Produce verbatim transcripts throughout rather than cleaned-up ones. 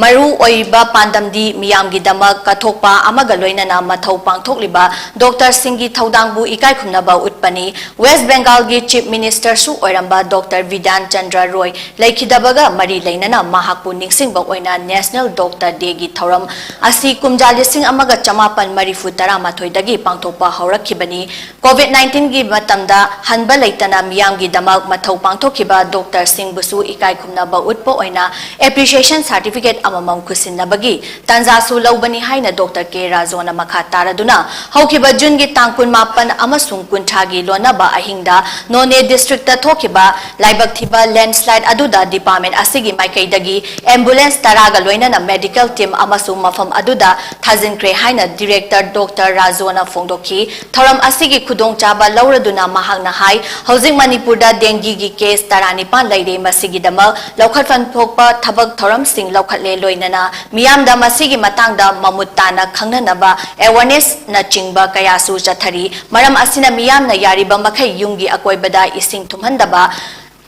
ꯃꯔꯨ ꯑꯣꯏꯕ ꯄꯥꯟꯗꯝꯗꯤ ꯃꯤꯌꯥꯝꯒꯤꯗꯃꯛ ꯀꯠꯊꯣꯛꯄ ꯑꯃꯒ ꯂꯣꯏꯅꯅ ꯃꯊꯧ ꯄꯥꯡꯊꯣꯛꯂꯤꯕ ꯗꯣꯛꯇꯔꯁꯤꯡꯒꯤ ꯊꯧꯗꯥꯡꯕꯨ ꯏꯀꯥꯏ ꯈꯨꯝꯅꯕ ꯎꯠꯄꯅꯤ꯫ ꯋꯦꯁ ꯕꯦꯡꯒꯥꯜꯒꯤ ꯆꯤꯐ ꯃꯤꯅꯤꯁꯇꯔꯁꯨ ꯑꯣꯏꯔꯝꯕ ꯗꯣꯛꯇꯔ ꯕꯤꯙ꯭ꯌꯥꯟ ꯆꯟꯗ꯭ꯔ ꯔꯣꯏ ꯂꯩꯈꯤꯗꯕꯒ ꯃꯔꯤ ꯂꯩꯅꯅ ꯃꯍꯥꯛꯄꯨ ꯅꯤꯡꯁꯤꯡꯕ ꯑꯣꯏꯅ ꯅꯦꯁꯅꯦꯜ ꯗꯣꯛꯇꯔ ꯗꯦꯒꯤ ꯊꯧꯔꯝ ꯑꯁꯤ ꯀꯨꯝꯖꯥ ꯂꯤꯁꯤꯡ ꯑꯃꯒ ꯆꯃꯥꯄꯟ ꯃꯔꯤꯐꯨ ꯇꯔꯥꯃꯥꯊꯣꯏꯗꯒꯤ ꯄꯥꯡꯊꯣꯛꯄ ꯍꯧꯔꯛꯈꯤꯕꯅꯤ꯫ ꯀꯣꯚꯤꯗ ꯅꯥꯏꯟꯇꯤꯟꯒꯤ ꯃꯇꯝꯗ ꯍꯟꯕ ꯂꯩꯇꯅ ꯃꯤꯌꯥꯝꯒꯤꯗꯃꯛ ꯃꯊꯧ ꯄꯥꯡꯊꯣꯛꯈꯤꯕ ꯗꯣꯛꯇꯔꯁꯤꯡꯕꯨꯁꯨ ꯏꯀꯥꯏ ꯈꯨꯝꯅꯕ ꯎꯠꯄ ꯑꯣꯏꯅ ꯑꯦꯄ꯭ꯔꯤꯁꯤꯌꯦꯁꯟ ꯁꯥꯔꯇꯤꯐꯤꯀꯦꯠ ꯑꯃꯃꯝ ꯈꯨꯠꯁꯤꯟꯅꯕꯒꯤ ꯇꯥꯟꯖꯥꯁꯨ ꯂꯧꯕꯅꯤ ꯍꯥꯏꯅ ꯗꯣꯛꯇꯔ ꯀꯦ ꯔꯥꯖꯣꯅ ꯃꯈꯥ ꯇꯥꯔꯗꯨꯅ ꯍꯧꯈꯤꯕ ꯖꯨꯟꯒꯤ ꯇꯥꯡ ꯀꯨꯟꯃꯥꯄꯟ ꯑꯃꯁꯨꯡ ꯀꯨꯟꯊ꯭ꯔꯥꯒꯤ ꯂꯣꯟꯅꯕ ꯑꯍꯤꯡꯗ ꯅꯣꯅꯦ ꯗꯤꯁꯇ꯭ꯔꯤꯛꯇ ꯊꯣꯛꯈꯤꯕ ꯂꯥꯏꯕꯛ ꯊꯤꯕ ꯂꯦꯟꯁꯂꯥꯏꯠ ꯑꯗꯨꯗ ꯗꯤꯄꯥꯔꯠꯃꯦꯟ ꯑꯁꯤꯒꯤ ꯃꯥꯏꯀꯩꯗꯒꯤ ꯑꯦꯝꯕꯨꯂꯦꯟꯁ ꯇꯔꯥꯒ ꯂꯣꯏꯅꯅ ꯃꯦꯗꯤꯀꯦꯜ ꯇꯤꯝ ꯑꯃꯁꯨ ꯃꯐꯝ ꯑꯗꯨꯗ ꯊꯥꯖꯤꯟꯈ꯭ꯔꯦ ꯍꯥꯏꯅ ꯗꯤꯔꯦꯛꯇꯔ ꯗꯣꯛꯇꯔ ꯔꯥꯖꯣꯅ ꯐꯣꯡꯗꯣꯛꯈꯤ꯫ ꯊꯧꯔꯝ ꯑꯁꯤꯒꯤ ꯈꯨꯗꯣꯡꯆꯥꯕ ꯂꯧꯔꯗꯨꯅ ꯃꯍꯥꯛꯅ ꯍꯥꯏ, ꯍꯧꯖꯤꯛ ꯃꯅꯤꯄꯨꯔꯗ ꯗꯦꯡꯒꯤꯒꯤ ꯀꯦꯁ ꯇꯔꯥꯅꯤꯄꯥꯟ ꯂꯩꯔꯦ, ꯃꯁꯤꯒꯤꯗꯃꯛ ꯂꯧꯈꯠꯐꯝ ꯊꯣꯛꯄ ꯊꯕꯛ ꯊꯧꯔꯝꯁꯤꯡ ꯂꯧꯈꯠꯂꯦ, ꯂꯣꯏꯅꯅ ꯃꯤꯌꯥꯝꯗ ꯃꯁꯤꯒꯤ ꯃꯇꯥꯡꯗ ꯃꯃꯨꯠ ꯇꯥꯅ ꯈꯪꯅꯅꯕ ꯑꯦꯋꯥꯔꯅꯦꯁꯅꯆꯤꯡꯕ ꯀꯌꯥꯁꯨ ꯆꯠꯊꯔꯤ꯫ ꯃꯔꯝ ꯑꯁꯤꯅ ꯃꯤꯌꯥꯝꯅ ꯌꯥꯔꯤꯕ ꯃꯈꯩ ꯌꯨꯝꯒꯤ ꯑꯀꯣꯏꯕꯗ ꯏꯁꯤꯡ ꯊꯨꯝꯍꯟꯗꯕ,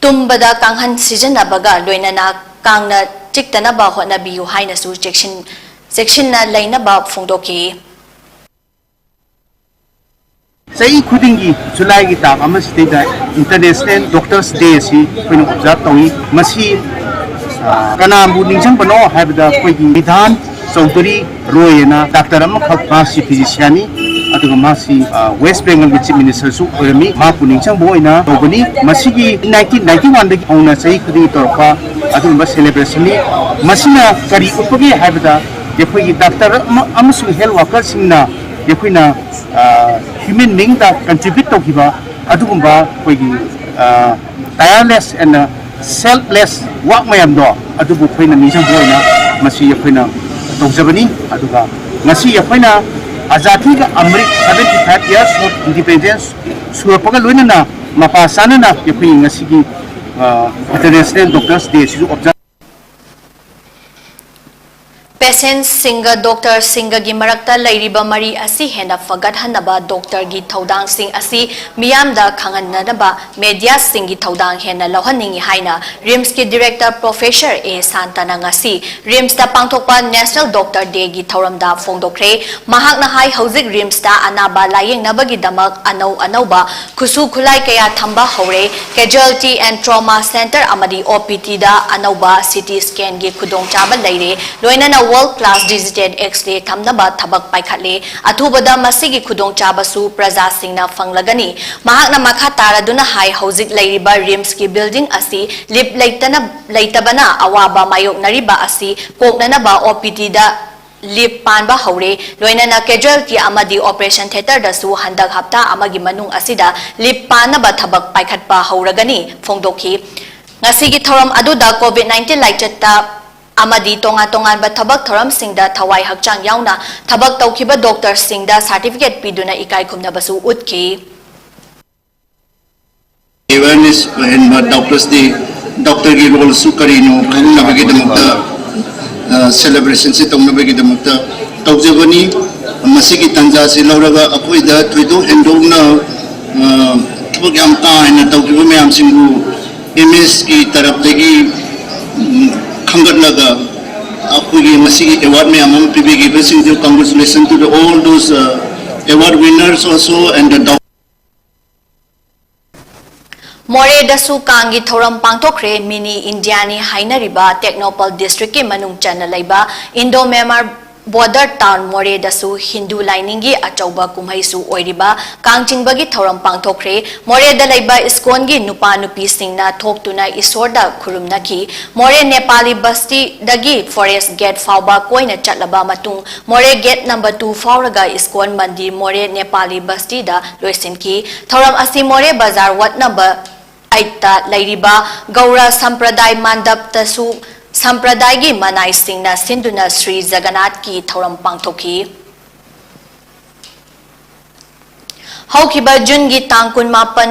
ꯇꯨꯝꯕꯗ ꯀꯥꯡꯈꯟ ꯁꯤꯖꯤꯟꯅꯕꯒ ꯂꯣꯏꯅꯅ ꯀꯥꯡꯅ ꯆꯤꯛꯇꯅꯕ ꯍꯣꯠꯅꯕꯤꯌꯨ ꯍꯥꯏꯅꯁꯨ ꯆꯦꯛꯁꯤꯟ-, ꯆꯦꯛꯁꯤꯟꯅ ꯂꯩꯅꯕ ꯐꯣꯡꯗꯣꯛꯈꯤ꯫ ꯆꯍꯤ ꯈꯨꯗꯤꯡꯒꯤ ꯖꯨꯂꯥꯏꯒꯤ ꯇꯥꯡ ꯑꯃꯁꯤꯗꯩꯗ ꯏꯟꯇꯔꯅꯦꯁꯅꯦꯜ ꯗꯣꯛꯇꯔꯁ ꯗꯦ ꯑꯁꯤ ꯑꯩꯈꯣꯏꯅ ꯑꯣꯕꯖꯥꯔꯕ ꯇꯧꯏ꯫ ꯃꯁꯤ, ꯑ, ꯀꯅꯥꯕꯨ ꯅꯤꯡꯁꯤꯡꯕꯅꯣ ꯍꯥꯏꯕꯗ ꯑꯩꯈꯣꯏꯒꯤ ꯕꯤꯙꯥꯟ ꯆꯧꯙꯨꯔꯤ ꯔꯣꯏ ꯑꯅ ꯗꯥꯛꯇꯔ ꯑꯃꯈꯛ, ꯃꯍꯥꯛꯁꯤ ꯐꯤꯖꯤꯁꯤꯌꯥꯟꯅꯤ, ꯑꯗꯨꯒ ꯃꯍꯥꯛꯁꯤ, ꯑ, ꯋꯦꯁ ꯕꯦꯡꯒꯜꯒꯤ ꯆꯤꯐ ꯃꯤꯅꯤꯁꯇꯔꯁꯨ ꯑꯣꯏꯔꯝꯃꯤ꯫ ꯃꯍꯥꯛꯄꯨ ꯅꯤꯡꯁꯤꯡꯕ ꯑꯣꯏꯅ ꯇꯧꯕꯅꯤ꯫ ꯃꯁꯤꯒꯤ ꯅꯥꯏꯟꯇꯤꯟ ꯅꯥꯏꯟꯇꯤ ꯋꯥꯟꯗꯒꯤ ꯍꯧꯅ ꯆꯍꯤ ꯈꯨꯗꯤꯡꯒꯤ ꯇꯧꯔꯛꯄ ꯑꯗꯨꯒꯨꯝꯕ ꯁꯦꯂꯦꯕ꯭ꯔꯦꯁꯟꯅꯤ꯫ ꯃꯁꯤꯅ ꯀꯔꯤ ꯎꯠꯄꯒꯦ ꯍꯥꯏꯕꯗ, ꯑꯩꯈꯣꯏꯒꯤ ꯗꯥꯛꯇꯔ ꯑꯃ-, ꯑꯃꯁꯨꯡ ꯍꯦꯜꯊ ꯋꯥꯔꯀꯔꯁꯤꯡꯅ ꯑꯩꯈꯣꯏꯅ, ꯑ, ꯍ꯭ꯌꯨꯃꯦꯟ ꯕꯤꯡꯗ ꯀꯟꯇ꯭ꯔꯤꯕ꯭ꯌꯨꯠ ꯇꯧꯈꯤꯕ ꯑꯗꯨꯒꯨꯝꯕ ꯑꯩꯈꯣꯏꯒꯤ, ꯑ, tireless and selfless work ꯃꯌꯥꯝꯗꯣ ꯑꯗꯨꯕꯨ ꯑꯩꯈꯣꯏꯅ ꯅꯤꯡꯁꯤꯡꯕ ꯑꯣꯏꯅ ꯃꯁꯤ ꯑꯩꯈꯣꯏꯅ ꯇꯧꯖꯕꯅꯤ꯫ ꯑꯗꯨꯒ ꯉꯁꯤ ꯑꯩꯈꯣꯏꯅ ꯑꯖꯥꯗꯤ ꯀꯥ ꯑꯃ꯭ꯔꯤꯠ seventy five years of independence ꯁꯨꯔꯛꯄꯒ ꯂꯣꯏꯅꯅ ꯃꯄꯥ ꯆꯥꯅꯅ ꯑꯩꯈꯣꯏ ꯉꯁꯤꯒꯤ, ꯑ, ꯏꯟꯇꯔꯅꯦꯁꯅꯦꯜ ꯗꯣꯛꯇꯔꯁ ꯗꯦ ꯑꯁꯤꯁꯨ ꯑꯣꯕꯖꯥꯔꯕ Patientꯁꯤꯡꯒ doctorꯁꯤꯡꯒꯒꯤ ꯃꯔꯛꯇ ꯂꯩꯔꯤꯕ ꯃꯔꯤ ꯑꯁꯤ ꯍꯦꯟꯅ ꯐꯒꯠꯍꯟꯅꯕ doctorꯒꯤ ꯊꯧꯗꯥꯡꯁꯤꯡ ꯑꯁꯤ ꯃꯤꯌꯥꯝꯗ ꯈꯪꯍꯟꯅꯅꯕ mediaꯁꯤꯡꯒꯤ ꯊꯧꯗꯥꯡ ꯍꯦꯟꯅ ꯂꯧꯍꯟꯅꯤꯡꯏ ꯍꯥꯏꯅ RIMSꯀꯤ director professor ꯑꯦ ꯁꯥꯟꯇꯅ ꯉꯁꯤ RIMSꯇ ꯄꯥꯡꯊꯣꯛꯄ National Doctor Dayꯒꯤ ꯊꯧꯔꯝꯗ ꯐꯣꯡꯗꯣꯛꯈ꯭ꯔꯦ꯫ ꯃꯍꯥꯛꯅ ꯍꯥꯏ, ꯍꯧꯖꯤꯛ RIMSꯇ ꯑꯅꯥꯕ ꯂꯥꯌꯦꯡꯅꯕꯒꯤꯗꯃꯛ ꯑꯅꯧ ꯑꯅꯧꯕ ꯈꯨꯠꯁꯨ ꯈꯨꯠꯂꯥꯏ ꯀꯌꯥ ꯊꯝꯕ ꯍꯧꯔꯦ꯫ Casualty and Trauma Center ꯑꯃꯗꯤ OPTꯗ ꯑꯅꯧꯕ CT scanꯒꯤ ꯈꯨꯗꯣꯡꯆꯥꯕ ꯂꯩꯔꯦ꯫ ꯂꯣꯏꯅꯅ world class digital X-ray ꯊꯝꯅꯕ ꯊꯕꯛ ꯄꯥꯏꯈꯠꯂꯦ꯫ ꯑꯊꯨꯕꯗ ꯃꯁꯤꯒꯤ ꯈꯨꯗꯣꯡꯆꯥꯕꯁꯨ ꯄ꯭ꯔꯖꯥꯁꯤꯡꯅ ꯐꯪꯂꯒꯅꯤ꯫ ꯃꯍꯥꯛꯅ ꯃꯈꯥ ꯇꯥꯔꯗꯨꯅ ꯍꯥꯏ, ꯍꯧꯖꯤꯛ ꯂꯩꯔꯤꯕ RIMSꯀꯤ building ꯑꯁꯤ lift ꯂꯩꯇꯅ, ꯂꯩꯇꯕꯅ ꯑꯋꯥꯕ ꯃꯥꯌꯣꯛꯅꯔꯤꯕ ꯑꯁꯤ ꯀꯣꯛꯅꯅꯕ OPTꯗ lift ꯄꯥꯟꯕ ꯍꯧꯔꯦ꯫ ꯂꯣꯏꯅꯅ casualty ꯑꯃꯗꯤ operation theatreꯗꯁꯨ ꯍꯟꯗꯛ ꯍꯞꯇꯥ ꯑꯃꯒꯤ ꯃꯅꯨꯡ ꯑꯁꯤꯗ lift ꯄꯥꯟꯅꯕ ꯊꯕꯛ ꯄꯥꯏꯈꯠꯄ ꯍꯧꯔꯒꯅꯤ ꯐꯣꯡꯗꯣꯛꯈꯤ꯫ ꯉꯁꯤꯒꯤ ꯊꯧꯔꯝ ꯑꯗꯨꯗ COVID nineteen ꯂꯥꯏꯆꯠꯇ ꯑꯃꯗꯤ ꯇꯣꯉꯥꯟ ꯇꯣꯉꯥꯟꯕ ꯊꯕꯛ ꯊꯧꯔꯝꯁꯤꯡꯗ ꯊꯋꯥꯏ ꯍꯛꯆꯥꯡ ꯌꯥꯎꯅ ꯊꯕꯛ ꯇꯧꯈꯤꯕ doctorꯁꯤꯡꯗ certificate ꯄꯤꯗꯨꯅ ꯏꯀꯥꯏ ꯈꯨꯝꯅꯕꯁꯨ ꯎꯠꯈꯤ꯫ Awareness ꯑꯣꯏꯍꯟꯕ doctors day, doctorꯒꯤ roleꯁꯨ ꯀꯔꯤꯅꯣ ꯈꯪꯅꯕꯒꯤꯗꯃꯛꯇ celebrationꯁꯤ ꯇꯧꯅꯕꯒꯤꯗꯃꯛꯇ ꯇꯧꯖꯕꯅꯤ꯫ ꯃꯁꯤꯒꯤ ꯇꯥꯟꯖꯥꯁꯤ ꯂꯧꯔꯒ ꯑꯩꯈꯣꯏꯗ ꯊꯣꯏꯗꯣꯛ ꯍꯦꯟꯗꯣꯛꯅ ꯊꯕꯛ ꯌꯥꯝ ꯀꯥ ꯍꯦꯟꯅ ꯇꯧꯈꯤꯕ ꯃꯌꯥꯝꯁꯤꯡꯕꯨ MSꯀꯤ ꯇꯔꯞꯇꯒꯤ ꯈꯟꯒꯠꯂꯒ ꯑꯩꯈꯣꯏꯒꯤ ꯃꯁꯤꯒꯤ award ꯃꯌꯥꯝ ꯑꯃ ꯄꯤꯕꯤꯈꯤꯕꯁꯤꯡꯗꯨ congratulations to the all those award winners also and the doctor. ꯃꯣꯔꯦꯗꯁꯨ ꯀꯥꯡꯒꯤ ꯊꯧꯔꯝ ꯄꯥꯡꯊꯣꯛꯈ꯭ꯔꯦ꯫ Mini Indiaꯅꯤ ꯍꯥꯏꯅꯔꯤꯕ ꯇꯦꯡꯅꯧꯄꯜ districtꯀꯤ ꯃꯅꯨꯡ ꯆꯟꯅ ꯂꯩꯕ Indo Myanmar border town ꯃꯣꯔꯦꯗꯁꯨ Hindu ꯂꯥꯏꯅꯤꯡꯒꯤ ꯑꯆꯧꯕ ꯀꯨꯝꯍꯩꯁꯨ ꯑꯣꯏꯔꯤꯕ ꯀꯥꯡ ꯆꯤꯡꯕꯒꯤ ꯊꯧꯔꯝ ꯄꯥꯡꯊꯣꯛꯈ꯭ꯔꯦ꯫ ꯃꯣꯔꯦꯗ ꯂꯩꯕ ꯏꯁꯀꯣꯟꯒꯤ ꯅꯨꯄꯥ ꯅꯨꯄꯤꯁꯤꯡꯅ ꯊꯣꯛꯇꯨꯅ ꯏꯁꯣꯔꯗ ꯈꯨꯔꯨꯝꯅꯈꯤ꯫ ꯃꯣꯔꯦ ꯅꯦꯄꯥꯂꯤ ꯕꯁꯇꯤꯗꯒꯤ forest gate ꯐꯥꯎꯕ ꯀꯣꯏꯅ ꯆꯠꯂꯕ ꯃꯇꯨꯡ ꯃꯣꯔꯦ gate number two ꯐꯥꯎꯔꯒ ꯏꯁꯀꯣꯟ ꯃꯟꯗꯤꯔ ꯃꯣꯔꯦ ꯅꯦꯄꯥꯂꯤ ꯕꯁꯇꯤꯗ ꯂꯣꯏꯁꯤꯟꯈꯤ꯫ ꯊꯧꯔꯝ ꯑꯁꯤ ꯃꯣꯔꯦ ꯕꯖꯥꯔ ward number eightꯇ ꯂꯩꯔꯤꯕ ꯒꯧꯔ ꯁꯝꯄ꯭ꯔꯗꯥꯏ ꯃꯥꯟꯗꯞꯇꯁꯨ ꯁꯝꯄ꯭ꯔꯗꯥꯏꯒꯤ ꯃꯅꯥꯏꯁꯤꯡꯅ ꯁꯤꯟꯗꯨꯅ ꯁ꯭ꯔꯤ ꯖꯒꯟꯅꯥꯊꯀꯤ ꯊꯧꯔꯝ ꯄꯥꯡꯊꯣꯛꯈꯤ꯫ ꯍꯧꯈꯤꯕ ꯖꯨꯟꯒꯤ ꯇꯥꯡ ꯀꯨꯟꯃꯥꯄꯟ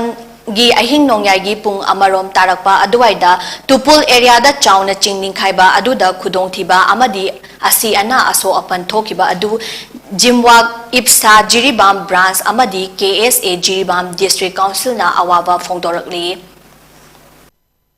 ꯒꯤ ꯑꯍꯤꯡ ꯅꯣꯡꯌꯥꯏꯒꯤ ꯄꯨꯡ ꯑꯃꯔꯣꯝ ꯇꯥꯔꯛꯄ ꯑꯗꯨꯋꯥꯏꯗ ꯇꯨꯄꯨꯜ ꯑꯦꯔꯤꯌꯥꯗ ꯆꯥꯎꯅ ꯆꯤꯡ ꯅꯤꯡꯈꯥꯏꯕ ꯑꯗꯨꯗ ꯈꯨꯗꯣꯡꯊꯤꯕ ꯑꯃꯗꯤ ꯑꯁꯤ ꯑꯅꯥ ꯑꯁꯣꯛ ꯑꯄꯟ ꯊꯣꯛꯈꯤꯕ ꯑꯗꯨ ꯖꯤꯝꯋꯥꯛ ꯏꯞꯁꯥ ꯖꯤꯔꯤꯕꯥꯝ ꯕ꯭ꯔꯥꯟꯁ ꯑꯃꯗꯤ ꯀꯦ ꯑꯦꯁ ꯑꯦ ꯖꯤꯔꯤꯕꯥꯝ ꯗꯤꯁꯇ꯭ꯔꯤꯛ ꯀꯥꯎꯟꯁꯤꯜꯅ ꯑꯋꯥꯕ ꯐꯣꯡꯗꯣꯔꯛꯂꯤ꯫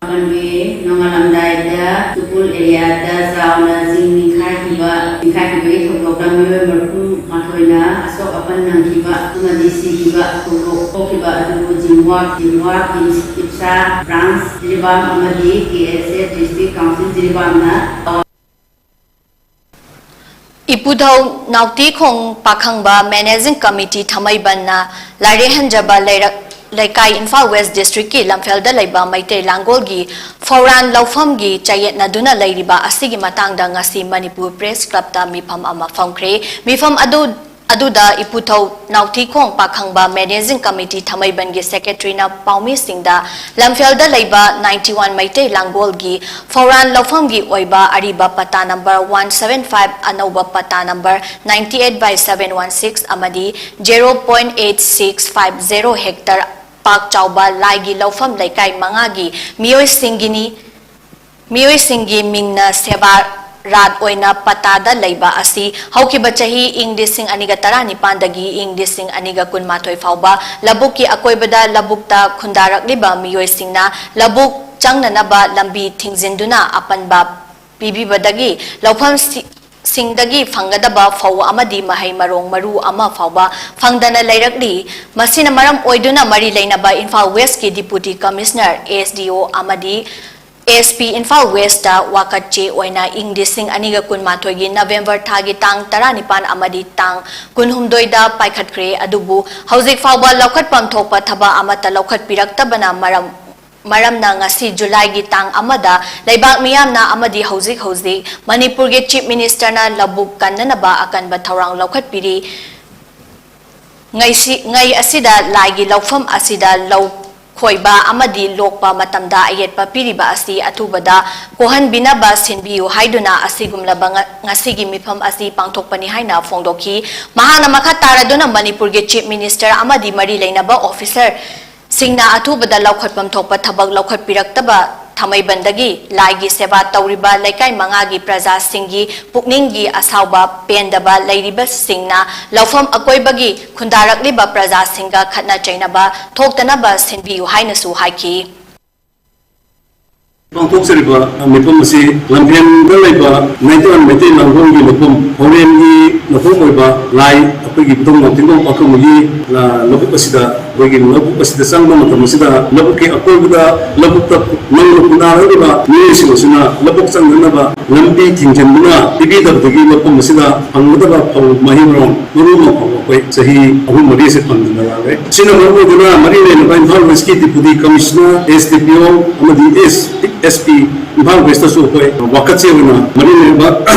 ꯃꯥꯄꯟꯒꯤ ꯅꯣꯡꯉꯥꯜꯂꯝꯗꯥꯏꯗ ꯇꯨꯄꯨꯜ ꯑꯦꯔꯤꯌꯥꯗ ꯆꯥꯎꯅ ꯆꯤꯡ ꯅꯤꯡꯈꯥꯏꯈꯤꯕ, ꯅꯤꯡꯈꯥꯏꯈꯤꯕꯒꯤ ꯊꯧꯗꯣꯛꯇ ꯃꯤꯑꯣꯏ ꯃꯔꯐꯨ ꯃꯥꯊꯣꯏꯅ ꯑꯁꯣꯛ ꯑꯄꯟ ꯅꯪꯈꯤꯕ ꯑꯃꯗꯤ ꯁꯤꯈꯤꯕ ꯊꯧꯗꯣꯛ ꯊꯣꯛꯈꯤꯕ ꯑꯗꯨꯕꯨ ꯖꯤꯝꯋꯥꯛ, ꯖꯤꯝꯋꯥꯛ, ꯏꯝꯁ-, ꯏꯞꯁꯥ ꯕ꯭ꯔꯥꯟꯁ ꯖꯤꯔꯤꯕꯥꯝ ꯑꯃꯗꯤ ꯀꯦ ꯑꯦꯁ ꯑꯦ ꯗꯤꯁꯇ꯭ꯔꯤꯛ ꯀꯥꯎꯟꯁꯤꯜ ꯖꯤꯔꯤꯕꯥꯝꯅ ꯏꯄꯨꯙꯧ ꯅꯥꯎꯇꯤꯈꯣꯡ ꯄꯥꯈꯪꯕ ꯃꯦꯅꯦꯖꯤꯡ ꯀꯃꯤꯇꯤ ꯊꯥꯡꯃꯩꯕꯟꯅ ꯂꯥꯏꯔꯦꯟꯍꯟꯖꯕ ꯂꯩꯔꯛ ꯂꯩꯀꯥꯏ ꯏꯝꯐꯥꯜ ꯋꯦꯁ ꯗꯤꯁꯇ꯭ꯔꯤꯛꯀꯤ ꯂꯝꯐꯦꯜꯗ ꯂꯩꯕ ꯃꯩꯇꯩ ꯂꯥꯡꯒꯣꯜꯒꯤ ꯐꯧꯔꯥꯟ ꯂꯧꯐꯝꯒꯤ ꯆꯌꯦꯠꯅꯗꯨꯅ ꯂꯩꯔꯤꯕ ꯑꯁꯤꯒꯤ ꯃꯇꯥꯡꯗ ꯉꯁꯤ ꯃꯅꯤꯄꯨꯔ ꯄ꯭ꯔꯦꯁ ꯀ꯭ꯂꯕꯇ ꯃꯤꯐꯝ ꯑꯃ ꯐꯝꯈ꯭ꯔꯦ꯫ ꯃꯤꯐꯝ ꯑꯗꯨ ꯑꯗꯨꯗ ꯏꯄꯨꯊꯧ ꯅꯥꯎꯊꯤꯈꯣꯡ ꯄꯥꯈꯪꯕ ꯃꯦꯅꯦꯖꯤꯡ ꯀꯃꯤꯇꯤ ꯊꯥꯡꯃꯩꯕꯟꯒꯤ ꯁꯦꯀ꯭ꯔꯦꯇꯔꯤꯅ ꯄꯥꯎꯃꯤꯁꯤꯡꯗ ꯂꯝꯐꯦꯜꯗ ꯂꯩꯕ ninety one ꯃꯩꯇꯩ ꯂꯥꯡꯒꯣꯜꯒꯤ ꯐꯧꯔꯥꯟ ꯂꯧꯐꯝꯒꯤ ꯑꯣꯏꯕ ꯑꯔꯤꯕ ꯄꯇꯥ ꯅꯝꯕꯔ one seven five, ꯑꯅꯧꯕ ꯄꯇꯥ number ninety eight by seven one six ꯑꯃꯗꯤ zero point eight six five zero hectare ꯄꯥꯛ ꯆꯥꯎꯕ ꯂꯥꯏꯒꯤ ꯂꯧꯐꯝ ꯂꯩꯀꯥꯏ ꯃꯉꯥꯒꯤ ꯃꯤꯑꯣꯏꯁꯤꯡꯒꯤꯅꯤ꯫ ꯃꯤꯑꯣꯏꯁꯤꯡꯒꯤ ꯃꯤꯡꯅ ꯁꯦꯕꯥ ꯔꯥꯠ ꯑꯣꯏꯅ ꯄꯇꯥꯗ ꯂꯩꯕ ꯑꯁꯤ ꯍꯧꯈꯤꯕ ꯆꯍꯤ ꯏꯪ ꯂꯤꯁꯤꯡ ꯑꯅꯤꯒ ꯇꯔꯥꯅꯤꯄꯥꯟꯗꯒꯤ ꯏꯪ ꯂꯤꯁꯤꯡ ꯑꯅꯤꯒ ꯀꯨꯟꯃꯥꯊꯣꯏ ꯐꯥꯎꯕ ꯂꯧꯕꯨꯛꯀꯤ ꯑꯀꯣꯏꯕꯗ ꯂꯧꯕꯨꯛꯇ ꯈꯨꯟꯗꯥꯔꯛꯂꯤꯕ ꯃꯤꯑꯣꯏꯁꯤꯡꯅ ꯂꯧꯕꯨꯛ ꯆꯪꯅꯅꯕ ꯂꯝꯕꯤ ꯊꯤꯡꯖꯤꯟꯗꯨꯅ ꯑꯄꯟꯕ ꯄꯤꯕꯤꯕꯗꯒꯤ ꯂꯧꯐꯝꯁꯤꯡꯗꯒꯤ ꯐꯪꯒꯗꯕ ꯐꯧ ꯑꯃꯗꯤ ꯃꯍꯩ ꯃꯔꯣꯡ ꯃꯔꯨ ꯑꯃ ꯐꯥꯎꯕ ꯐꯪꯗꯅ ꯂꯩꯔꯛꯂꯤ꯫ ꯃꯁꯤꯅ ꯃꯔꯝ ꯑꯣꯏꯗꯨꯅ ꯃꯔꯤ ꯂꯩꯅꯕ ꯏꯝꯐꯥꯜ ꯋꯦꯁꯀꯤ ꯗꯤꯄꯨꯇꯤ ꯀꯃꯤꯁꯅꯔ, ꯑꯦꯁ ꯗꯤ ꯑꯣ ꯑꯃꯗꯤ ꯑꯦꯁ ꯄꯤ ꯏꯝꯐꯥꯜ ꯋꯦꯁꯇ ꯋꯥꯀꯠ ꯆꯦ ꯑꯣꯏꯅ ꯏꯪ ꯂꯤꯁꯤꯡ ꯑꯅꯤꯒ ꯀꯨꯟꯃꯥꯊꯣꯏꯒꯤ ꯅꯕꯦꯝꯕꯔ ꯊꯥꯒꯤ ꯇꯥꯡ ꯇꯔꯥꯅꯤꯄꯥꯟ ꯑꯃꯗꯤ ꯇꯥꯡ ꯀꯨꯟꯍꯨꯝꯗꯣꯏꯗ ꯄꯥꯏꯈꯠꯈ꯭ꯔꯦ꯫ ꯑꯗꯨꯕꯨ ꯍꯧꯖꯤꯛ ꯐꯥꯎꯕ ꯂꯧꯈꯠꯐꯝ ꯊꯣꯛꯄ ꯊꯕꯛ ꯑꯃꯠꯇ ꯂꯧꯈꯠꯄꯤꯔꯛꯇꯕꯅ ꯃꯔꯝ, ꯃꯔꯝꯅ ꯉꯁꯤ ꯖꯨꯂꯥꯏꯒꯤ ꯇꯥꯡ ꯑꯃꯗ ꯂꯩꯕꯥꯛ ꯃꯤꯌꯥꯝꯅ ꯑꯃꯗꯤ ꯍꯧꯖꯤꯛ ꯍꯧꯖꯤꯛ ꯃꯅꯤꯄꯨꯔꯒꯤ ꯆꯤꯐ ꯃꯤꯅꯤꯁꯇꯔꯅ ꯂꯧꯕꯨꯛ ꯀꯟꯅꯅꯕ ꯑꯀꯟꯕ ꯊꯧꯔꯥꯡ ꯂꯧꯈꯠꯄꯤꯔꯤ꯫ ꯉꯩꯁꯤ-, ꯉꯩ ꯑꯁꯤꯗ ꯂꯥꯏꯒꯤ ꯂꯧꯐꯝ ꯑꯁꯤꯗ ꯂꯧ ꯈꯣꯏꯕ ꯑꯃꯗꯤ ꯂꯣꯛꯄ ꯃꯇꯝꯗ ꯑꯌꯦꯠꯄ ꯄꯤꯔꯤꯕ ꯑꯁꯤ ꯑꯊꯨꯕꯗ ꯀꯣꯛꯍꯟꯕꯤꯅꯕ ꯁꯤꯟꯕꯤꯌꯨ ꯍꯥꯏꯗꯨꯅ ꯑꯁꯤꯒꯨꯝꯂꯕ ꯉ-, ꯉꯁꯤꯒꯤ ꯃꯤꯐꯝ ꯑꯁꯤ ꯄꯥꯡꯊꯣꯛꯄꯅꯤ ꯍꯥꯏꯅ ꯐꯣꯡꯗꯣꯛꯈꯤ꯫ ꯃꯍꯥꯛꯅ ꯃꯈꯥ ꯇꯥꯔꯗꯨꯅ ꯃꯅꯤꯄꯨꯔꯒꯤ ꯆꯤꯐ ꯃꯤꯅꯤꯁꯇꯔ ꯑꯃꯗꯤ ꯃꯔꯤ ꯂꯩꯅꯕ ꯑꯣꯐꯤꯁꯔ ꯁꯤꯡꯅ ꯑꯊꯨꯕꯗ ꯂꯧꯈꯠꯐꯝ ꯊꯣꯛꯄ ꯊꯕꯛ ꯂꯧꯈꯠꯄꯤꯔꯛꯇꯕ ꯊꯥꯡꯃꯩꯕꯟꯗꯒꯤ ꯂꯥꯏꯒꯤ ꯁꯦꯕꯥ ꯇꯧꯔꯤꯕ ꯂꯩꯀꯥꯏ ꯃꯉꯥꯒꯤ ꯄ꯭ꯔꯖꯥꯁꯤꯡꯒꯤ ꯄꯨꯛꯅꯤꯡꯒꯤ ꯑꯁꯥꯎꯕ ꯄꯦꯟꯗꯕ ꯂꯩꯔꯤꯕꯁꯤꯡꯅ ꯂꯧꯐꯝ ꯑꯀꯣꯏꯕꯒꯤ ꯈꯨꯟꯗꯥꯔꯛꯂꯤꯕ ꯄ꯭ꯔꯖꯥꯁꯤꯡꯒ ꯈꯠꯅ ꯆꯩꯅꯕ ꯊꯣꯛꯇꯅꯕ ꯁꯤꯟꯕꯤꯌꯨ ꯍꯥꯏꯅꯁꯨ ꯍꯥꯏꯈꯤ꯫ ꯄꯥꯡꯊꯣꯛꯆꯔꯤꯕ ꯃꯤꯐꯝ ꯑꯁꯤ ꯂꯝꯐꯦꯜꯗ ꯂꯩꯕ ꯅꯥꯏꯇꯣꯟ ꯃꯩꯇꯩ ꯂꯥꯡꯒꯣꯜꯒꯤ ꯂꯧꯐꯝ ꯐꯧꯔꯦꯟꯒꯤ ꯂꯧꯐꯝ ꯑꯣꯏꯕ ꯂꯥꯏ ꯑꯩꯈꯣꯏꯒꯤ ꯏꯕꯨꯙꯧ ꯃꯥꯝꯇꯣꯞ ꯄꯥꯈꯪꯕꯒꯤ ꯂꯧꯕꯨꯛ ꯑꯁꯤꯗ ꯑꯩꯈꯣꯏꯒꯤ ꯂꯧꯕꯨꯛ ꯑꯁꯤꯗ ꯆꯪꯕ ꯃꯇꯝ ꯑꯁꯤꯗ ꯂꯧꯕꯨꯛꯀꯤ ꯑꯀꯣꯏꯕꯗ ꯂꯧꯕꯨꯛꯇ ꯅꯧꯅ ꯈꯨꯟꯗꯥꯔꯛꯂꯤꯕ ꯃꯤꯑꯣꯏꯁꯤꯡ ꯑꯁꯤꯅ ꯂꯧꯕꯨꯛ ꯆꯪꯗꯅꯕ ꯂꯝꯕꯤ ꯊꯤꯡꯖꯤꯟꯗꯨꯅ ꯄꯤꯕꯤꯗꯕꯗꯒꯤ ꯂꯧꯐꯝ ꯑꯁꯤꯗ ꯐꯪꯒꯗꯕ ꯐꯧ ꯃꯍꯩ ꯃꯔꯣꯡ ꯃꯔꯨ ꯑꯃ ꯐꯥꯎꯕ ꯑꯩꯈꯣꯏ ꯆꯍꯤ ꯑꯍꯨꯝ ꯃꯔꯤꯁꯦ ꯐꯪꯗꯅ ꯂꯥꯛꯂꯦ꯫ ꯁꯤꯅ ꯃꯔꯝ ꯑꯣꯏꯗꯨꯅ ꯃꯔꯤ ꯂꯩꯅꯕ ꯏꯝꯐꯥꯜ ꯋꯦꯁꯀꯤ ꯗꯤꯄꯨꯇꯤ ꯀꯃꯤꯁꯅꯔ, ꯑꯦꯁ ꯗꯤ ꯄꯤ ꯑꯣ ꯑꯃꯗꯤ ꯑꯦꯁ ꯑꯦꯁ ꯄꯤ ꯏꯝꯐꯥꯜ ꯋꯦꯁꯇꯁꯨ ꯑꯩꯈꯣꯏ ꯋꯥꯀꯠꯁꯦ ꯑꯣꯏꯅ ꯃꯔꯤ ꯂꯩꯅꯕ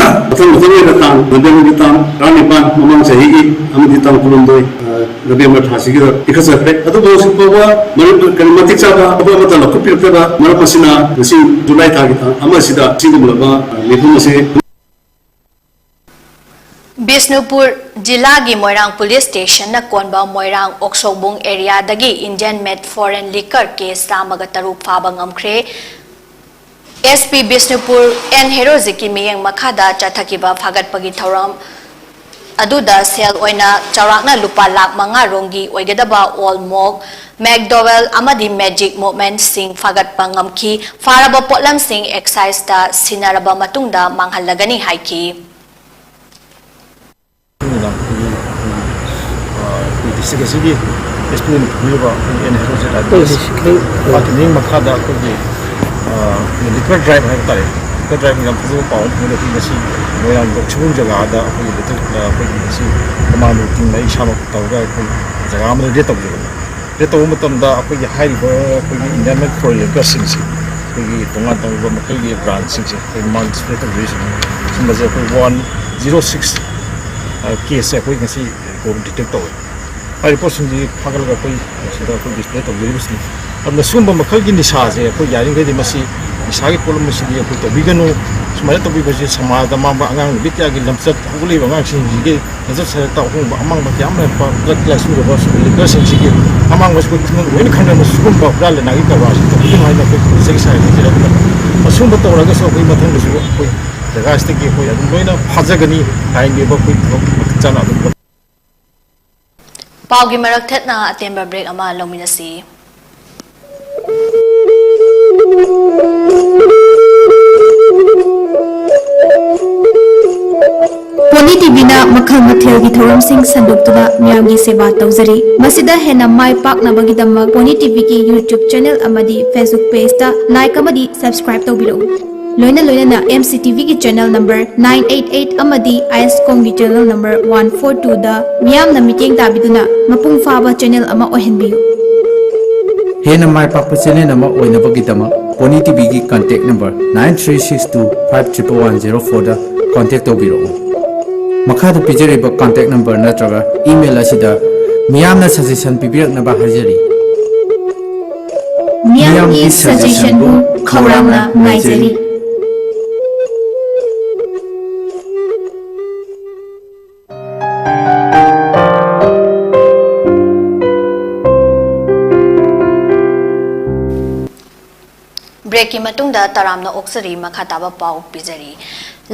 ꯃꯊꯪ ꯃꯊꯪ ꯑꯣꯏꯅ ꯇꯥꯡ ꯅꯕꯦꯝꯕꯔꯒꯤ ꯇꯥꯡ ꯇꯔꯥꯅꯤꯄꯥꯟ ꯃꯃꯥꯡ ꯆꯍꯤꯒꯤ ꯑꯃꯗꯤ ꯇꯥꯡ ꯀꯨꯟꯍꯨꯝꯗꯣꯏ ꯅꯕꯦꯝꯕꯔ ꯊꯥꯁꯤꯒꯤꯗ ꯄꯤꯈꯠꯆꯈ꯭ꯔꯦ꯫ ꯑꯗꯨꯕꯨ ꯍꯧꯖꯤꯛ ꯐꯥꯎꯕ ꯃꯔꯝ ꯀꯔꯤ ꯃꯇꯤꯛ ꯆꯥꯕ ꯊꯕꯛ ꯑꯃꯠꯇ ꯂꯧꯈꯠꯄꯤꯔꯛꯇꯕ ꯃꯔꯝ ꯑꯁꯤꯅ ꯉꯁꯤ ꯖꯨꯂꯥꯏ ꯊꯥꯒꯤ ꯇꯥꯡ ꯑꯃ ꯑꯁꯤꯗ ꯑꯁꯤꯒꯨꯝꯂꯕ ꯃꯤꯐꯝ ꯑꯁꯤ ꯕꯤꯁꯅꯨꯄꯨꯔ ꯖꯤꯂꯥꯒꯤ ꯃꯣꯏꯔꯥꯡ ꯄꯨꯂꯤꯁ ꯁ꯭ꯇꯦꯁꯟꯅ ꯀꯣꯟꯕ ꯃꯣꯏꯔꯥꯡ ꯑꯣꯛꯁꯣꯡꯕꯨꯡ ꯑꯦꯔꯤꯌꯥꯗꯒꯤ ꯏꯟꯗꯤꯌꯟ ꯃꯦꯗ ꯐꯣꯔꯦꯟ ꯂꯤꯀꯔ ꯀꯦꯁ ꯆꯥꯝꯃꯒ ꯇꯔꯨꯛ ꯐꯥꯕ ꯉꯝꯈ꯭ꯔꯦ꯫ ꯑꯦꯁ ꯄꯤ ꯕꯤꯁꯅꯨꯄꯨꯔ ꯑꯦꯟ ꯍꯦꯔꯣꯖꯤꯠꯀꯤ ꯃꯤꯠꯌꯦꯡ ꯃꯈꯥꯗ ꯆꯠꯊꯈꯤꯕ ꯐꯥꯒꯠꯄꯒꯤ ꯊꯧꯔꯝ ꯑꯗꯨꯗ ꯁꯦꯜ ꯑꯣꯏꯅ ꯆꯥꯎꯔꯥꯛꯅ ꯂꯨꯄꯥ ꯂꯥꯈ ꯃꯉꯥ ꯔꯣꯝꯒꯤ ꯑꯣꯏꯒꯗꯕ ꯑꯣꯜ ꯃꯣꯛ ꯃꯦꯛꯗꯣꯋꯦꯜ ꯑꯃꯗꯤ ꯃꯦꯖꯤꯛ ꯃꯨꯚꯃꯦꯟꯠꯁꯤꯡ ꯐꯥꯒꯠꯄ ꯉꯝꯈꯤ꯫ ꯐꯥꯔꯕ ꯄꯣꯠꯂꯝꯁꯤꯡ ꯑꯦꯛꯁꯥꯏꯖꯇ ꯁꯤꯟꯅꯔꯕ ꯃꯇꯨꯡꯗ ꯃꯥꯡꯍꯜꯂꯒꯅꯤ ꯍꯥꯏꯈꯤ꯫ ꯑꯩꯈꯣꯏꯒꯤ ꯑꯩꯈꯣꯏꯒꯤ ꯑꯩꯈꯣꯏ ꯗꯤꯁꯇ꯭ꯔꯤꯛ ꯑꯁꯤꯒꯤ ꯑꯦꯁ ꯄꯤ ꯑꯣꯏꯅ ꯐꯝꯕꯤꯔꯤꯕ ꯑꯩꯈꯣꯏꯒꯤ and Herojit I P S ꯃꯍꯥꯛꯀꯤ ꯃꯤꯠꯌꯦꯡ ꯃꯈꯥꯗ ꯑꯩꯈꯣꯏꯒꯤ ꯂꯤꯀꯔ ꯗ꯭ꯔꯥꯏꯕ ꯍꯥꯏꯕ ꯇꯥꯔꯦ꯫ ꯂꯤꯀꯔ ꯗ꯭ꯔꯥꯏꯕ ꯌꯥꯝ ꯐꯖꯕ ꯄꯥꯎ ꯑꯃ ꯐꯪꯉꯦ꯫ ꯑꯩꯈꯣꯏ ꯉꯁꯤ ꯃꯣꯏꯔꯥꯡ ꯂꯧꯁꯤꯕꯨꯡ ꯖꯒꯥꯗ ꯑꯩꯈꯣꯏꯒꯤ ꯂꯤꯀꯔ ꯑꯩꯈꯣꯏꯒꯤ ꯉꯁꯤ ꯀꯃꯥꯟꯗꯣ ꯇꯤꯝꯅ ꯑꯩ ꯏꯁꯥꯃꯛ ꯇꯧꯔꯒ ꯑꯩꯈꯣꯏ ꯖꯒꯥ ꯑꯃꯗ ꯔꯦꯗ ꯇꯧꯖꯕꯅꯤ꯫ ꯔꯦꯗ ꯇꯧꯕ ꯃꯇꯝꯗ ꯑꯩꯈꯣꯏꯒꯤ ꯍꯥꯏꯔꯤꯕ ꯑꯩꯈꯣꯏꯒꯤ ꯏꯟꯗꯤꯌꯟ ꯃꯦꯗ ꯐꯣꯔꯦꯟ ꯂꯤꯀꯔꯁꯤꯡꯁꯦ ꯑꯩꯈꯣꯏꯒꯤ ꯇꯣꯉꯥꯟ ꯇꯣꯉꯥꯟꯕ ꯃꯈꯜꯒꯤ ꯕ꯭ꯔꯥꯟꯁꯤꯡꯁꯦ ꯑꯩꯈꯣꯏ ꯃꯃꯥꯡꯗ ꯗꯤꯁꯄ꯭ꯂꯦ ꯇꯧꯖꯔꯤꯁꯤꯅꯤ꯫ ꯁꯨꯝꯕꯁꯦ ꯑꯩꯈꯣꯏ ꯋꯥꯟ ꯖꯤꯔꯣ ꯁꯤꯛꯁ ꯀꯦꯁꯁꯦ ꯑꯩꯈꯣꯏ ꯉꯁꯤ ꯗꯤꯇꯦꯛ ꯇꯧꯋꯦ꯫ ꯍꯥꯏꯔꯤꯕ ꯄꯣꯠꯁꯤꯡꯁꯤ ꯐꯥꯒꯠꯂꯒ ꯑꯩꯈꯣꯏ ꯁꯤꯗ ꯑꯩꯈꯣꯏ ꯗꯤꯁꯄ꯭ꯂꯦ ꯇꯧꯖꯔꯤꯕꯁꯤꯅꯤ꯫ ꯑꯗꯨꯅ ꯁꯤꯒꯨꯝꯕ ꯃꯈꯜꯒꯤ ꯅꯤꯁꯥꯁꯦ ꯑꯩꯈꯣꯏ ꯌꯥꯔꯤꯈꯩꯗꯤ ꯃꯁꯤ ꯅꯤꯁꯥꯒꯤ ꯄꯣꯠꯂꯝ ꯑꯁꯤꯗꯤ ꯑꯩꯈꯣꯏ ꯇꯧꯕꯤꯒꯅꯨ꯫ ꯁꯨꯃꯥꯏꯅ ꯇꯧꯕꯤꯕꯁꯤ ꯁꯃꯥꯖꯗ ꯃꯥꯡꯕ, ꯑꯉꯥꯡ ꯅꯨꯄꯤ ꯀꯌꯥꯒꯤ ꯂꯝꯆꯠ, ꯍꯧꯒꯠꯂꯤꯕ ꯑꯉꯥꯡꯁꯤꯡꯁꯤꯒꯤ ꯂꯝꯆꯠ ꯁꯥꯖꯠꯇ ꯑꯍꯣꯡꯕ, ꯑꯃꯥꯡꯕ ꯀꯌꯥ ꯑꯃ ꯂꯩꯔꯛꯄ, ꯒꯠ ꯂꯥꯏꯁꯨꯗꯕ ꯂꯤꯗꯔꯁꯤꯡꯁꯤꯒꯤ ꯑꯃꯥꯡꯕꯁꯤ ꯑꯩꯈꯣꯏ ꯂꯣꯏꯅ ꯈꯪꯗꯅ ꯁꯤꯒꯨꯝꯕ ꯍꯨꯔꯥꯟ ꯂꯩꯅꯥꯒꯤ ꯀꯔꯕꯥꯔꯁꯤ ꯇꯧꯕꯤꯒꯅꯨ ꯍꯥꯏꯅ ꯑꯩꯈꯣꯏ ꯄꯨꯟꯁꯤꯒꯤ ꯁꯥꯏꯠꯇꯒꯤ ꯑꯁꯨꯝꯕ ꯇꯧꯔꯒꯁꯨ ꯑꯩꯈꯣꯏ ꯃꯊꯪꯗꯁꯨ ꯑꯩꯈꯣꯏ ꯖꯒꯥꯁꯤꯗꯒꯤ ꯑꯩꯈꯣꯏ ꯑꯗꯨꯝ ꯂꯣꯏꯅ ꯐꯥꯖꯒꯅꯤ ꯍꯥꯏꯅ ꯑꯩꯈꯣꯏ ꯊꯕꯛ ꯃꯇꯤꯛ ꯆꯥꯅ ꯑꯗꯨꯝ ꯄꯥꯎꯒꯤ ꯃꯔꯛ ꯊꯠꯅ ꯑꯇꯦꯟꯕ ꯕ꯭ꯔꯦꯛ ꯑꯃ ꯂꯧꯃꯤꯟꯅꯁꯤ꯫ ꯄꯣꯅꯤ ꯇꯤꯚꯤꯅ ꯃꯈꯜ ꯃꯊꯦꯜꯒꯤ ꯊꯧꯔꯝꯁꯤꯡ ꯁꯟꯗꯣꯛꯇꯨꯅ ꯃꯤꯌꯥꯝꯒꯤ ꯁꯦꯕꯥ ꯇꯧꯖꯔꯤ꯫ ꯃꯁꯤꯗ ꯍꯦꯟꯅ ꯃꯥꯏ ꯄꯥꯛꯅꯕꯒꯤꯗꯃꯛ ꯄꯣꯅꯤ ꯇꯤꯚꯤꯒꯤ YouTube ꯆꯦꯅꯦꯜ ꯑꯃꯗꯤ Facebook ꯄꯦꯖꯇ ꯂꯥꯏꯛ ꯑꯃꯗꯤ ꯁꯕꯁꯀ꯭ꯔꯥꯏꯕ ꯇꯧꯕꯤꯔꯛꯎ꯫ ꯂꯣꯏꯅ ꯂꯣꯏꯅꯅ ꯑꯦꯝ ꯁꯤ ꯇꯤ ꯚꯤꯒꯤ channel number nine eight eight ꯑꯃꯗꯤ ꯑꯥꯏ ꯑꯦꯁ ꯀꯣꯝꯒꯤ ꯆꯦꯅꯦꯜ ꯅꯝꯕꯔ ꯋꯥꯟ ꯐꯣꯔ ꯇꯨꯗ ꯃꯤꯌꯥꯝꯅ ꯃꯤꯠꯌꯦꯡ ꯇꯥꯕꯤꯗꯨꯅ ꯃꯄꯨꯡ ꯐꯥꯕ ꯆꯦꯅꯦꯜ ꯑꯃ ꯑꯣꯏꯍꯟꯕꯤꯌꯨ꯫ ꯍꯦꯟꯅ ꯃꯥꯏ ꯄꯥꯛꯄ ꯆꯦꯅꯦꯜ ꯑꯃ ꯑꯣꯏꯅꯕꯒꯤꯗꯃꯛ ꯄꯣꯅꯤ ꯇꯤꯚꯤꯒꯤ contact number nine three six two five triple one zero ꯐꯣꯔꯗ ꯀꯣꯟꯇꯦꯛ ꯇꯧꯕꯤꯔꯛꯎ꯫ ꯃꯈꯥꯗ ꯄꯤꯖꯔꯤꯕ ꯀꯟꯇꯦꯛ ꯅꯝꯕꯔ ꯅꯠꯇ꯭ꯔꯒ ꯏꯃꯦꯜ ꯑꯁꯤꯗ ꯃꯤꯌꯥꯝꯅ ꯁꯖꯦꯁꯟ ꯄꯤꯕꯤꯔꯛꯅꯕ ꯍꯥꯏꯖꯔꯤ꯫ ꯃꯤꯌꯥꯝꯒꯤ ꯁꯖꯦꯁꯟꯕꯨ ꯈꯧꯔꯥꯡꯅ ꯉꯥꯏꯖꯔꯤ꯫ ꯕ꯭ꯔꯦꯛꯀꯤ ꯃꯇꯨꯡꯗ ꯇꯔꯥꯝꯅ ꯑꯣꯛꯆꯔꯤ ꯃꯈꯥ ꯇꯥꯕ ꯄꯥꯎ ꯄꯤꯖꯔꯤ꯫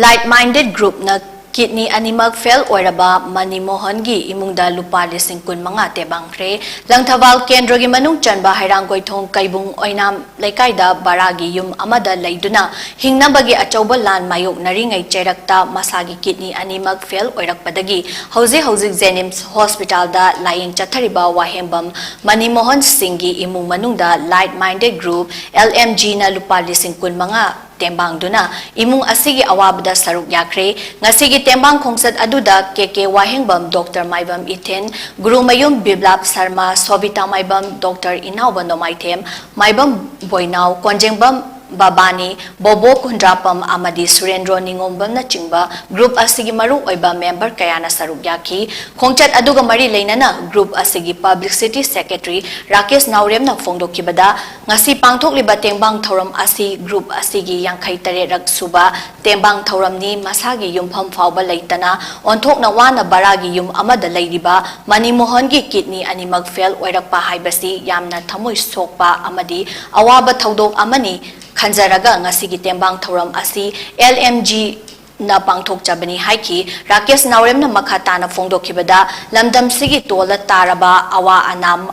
Like minded groupꯅ ꯀꯤꯗꯅꯤ ꯑꯅꯤꯃꯛ ꯐꯦꯜ ꯑꯣꯏꯔꯕ ꯃꯅꯤ ꯃꯣꯍꯟꯒꯤ ꯏꯃꯨꯡꯗ ꯂꯨꯄꯥ ꯂꯤꯁꯤꯡ ꯀꯨꯟ ꯃꯉꯥ ꯇꯦꯕꯥꯡꯈ꯭ꯔꯦ꯫ ꯂꯪꯊꯕꯥꯜ ꯀꯦꯟꯗ꯭ꯔꯒꯤ ꯃꯅꯨꯡ ꯆꯟꯕ ꯍꯩꯔꯥꯡꯒꯣꯏꯊꯣꯡ ꯀꯩꯕꯨꯡ ꯑꯣꯏꯅꯥꯝ ꯂꯩꯀꯥꯏꯗ ꯕꯔꯥꯒꯤ ꯌꯨꯝ ꯑꯃꯗ ꯂꯩꯗꯨꯅ ꯍꯤꯡꯅꯕꯒꯤ ꯑꯆꯧꯕ ꯂꯥꯟ ꯃꯥꯌꯣꯛꯅꯔꯤꯉꯩ ꯆꯩꯔꯛꯇ ꯃꯁꯥꯒꯤ ꯀꯤꯗꯅꯤ ꯑꯅꯤꯃꯛ ꯐꯦꯜ ꯑꯣꯏꯔꯛꯄꯗꯒꯤ ꯍꯧꯖꯤꯛ ꯍꯧꯖꯤꯛ ꯖꯦꯅꯤꯝꯁ ꯍꯣꯁꯄꯤꯇꯥꯜꯗ ꯂꯥꯌꯦꯡ ꯆꯠꯊꯔꯤꯕ ꯋꯥꯍꯦꯡꯕꯝ ꯃꯅꯤ ꯃꯣꯍꯟ ꯁꯤꯡꯒꯤ ꯏꯃꯨꯡ ꯃꯅꯨꯡꯗ Like Minded Group, L M Gꯅ ꯂꯨꯄꯥ ꯂꯤꯁꯤꯡ ꯀꯨꯟ ꯃꯉꯥ ꯇꯦꯡꯕꯥꯡꯗꯨꯅ ꯏꯃꯨꯡ ꯑꯁꯤꯒꯤ ꯑꯋꯥꯕꯗ ꯁꯔꯨꯛ ꯌꯥꯈ꯭ꯔꯦ꯫ ꯉꯁꯤꯒꯤ ꯇꯦꯡꯕꯥꯡ ꯈꯣꯡꯆꯠ ꯑꯗꯨꯗ ꯀꯦ ꯀꯦ ꯋꯥꯍꯦꯡꯕꯝ, ꯗꯣꯛꯇꯔ ꯃꯥꯏꯕꯝ ꯏꯊꯦꯟ, ꯒꯨꯔꯨꯃꯌꯨꯝ ꯕꯤꯕ꯭ꯂꯥꯞ ꯁꯔꯃ, ꯁꯣꯕꯤꯇꯥ ꯃꯥꯏꯕꯝ, ꯗꯣꯛꯇꯔ ꯏꯅꯥꯎꯕ ꯅꯣꯡꯃꯥꯏꯊꯦꯝ, ꯃꯥꯏꯕꯝ ꯕꯣꯏꯅꯥꯎ, ꯀꯣꯟꯖꯦꯡꯕꯝ ꯕꯕꯥꯅꯤ, ꯕꯣꯕꯣ ꯀꯨꯟꯗ꯭ꯔꯥꯄꯝ ꯑꯃꯗꯤ ꯁꯨꯔꯦꯟꯗ꯭ꯔꯣ ꯅꯤꯉꯣꯝꯕꯝꯅꯆꯤꯡꯕ group ꯑꯁꯤꯒꯤ ꯃꯔꯨꯑꯣꯏꯕ member ꯀꯌꯥꯅ ꯁꯔꯨꯛ ꯌꯥꯈꯤ꯫ ꯈꯣꯡꯆꯠ ꯑꯗꯨꯒ ꯃꯔꯤ ꯂꯩꯅꯅ group ꯑꯁꯤꯒꯤ publicity secretary ꯔꯥꯀꯦꯁ ꯅꯥꯎꯔꯦꯝꯅ ꯐꯣꯡꯗꯣꯛꯈꯤꯕꯗ, ꯉꯁꯤ ꯄꯥꯡꯊꯣꯛꯂꯤꯕ ꯇꯦꯡꯕꯥꯡ ꯊꯧꯔꯝ ꯑꯁꯤ group ꯑꯁꯤꯒꯤ ꯌꯥꯡꯈꯩ ꯇꯔꯦꯠꯔꯛ ꯁꯨꯕ ꯇꯦꯡꯕꯥꯡ ꯊꯧꯔꯝꯅꯤ꯫ ꯃꯁꯥꯒꯤ ꯌꯨꯝꯐꯝ ꯐꯥꯎꯕ ꯂꯩꯇꯅ ꯑꯣꯟꯊꯣꯛꯅ ꯋꯥꯅ ꯚꯔꯥꯒꯤ ꯌꯨꯝ ꯑꯃꯗ ꯂꯩꯔꯤꯕ ꯃꯅꯤꯃꯣꯍꯟꯒꯤ kidney ꯑꯅꯤꯃꯛ fail ꯑꯣꯏꯔꯛꯄ ꯍꯥꯏꯕꯁꯤ ꯌꯥꯝꯅ ꯊꯃꯣꯏ ꯁꯣꯛꯄ ꯑꯃꯗꯤ ꯑꯋꯥꯕ ꯊꯧꯗꯣꯛ ꯑꯃꯅꯤ ꯈꯟꯖꯔꯒ ꯉꯁꯤꯒꯤ ꯇꯦꯡꯕꯥꯡ ꯊꯧꯔꯝ ꯑꯁꯤ L M G ꯅ ꯄꯥꯡꯊꯣꯛꯆꯕꯅꯤ ꯍꯥꯏꯈꯤ꯫ ꯔꯥꯀꯦꯁ ꯅꯥꯎꯔꯦꯝꯅ ꯃꯈꯥ ꯇꯥꯅ ꯐꯣꯡꯗꯣꯛꯈꯤꯕꯗ, ꯂꯝꯗꯝꯁꯤꯒꯤ ꯇꯣꯜꯂ ꯇꯥꯔꯕ ꯑꯋꯥ ꯑꯅꯥ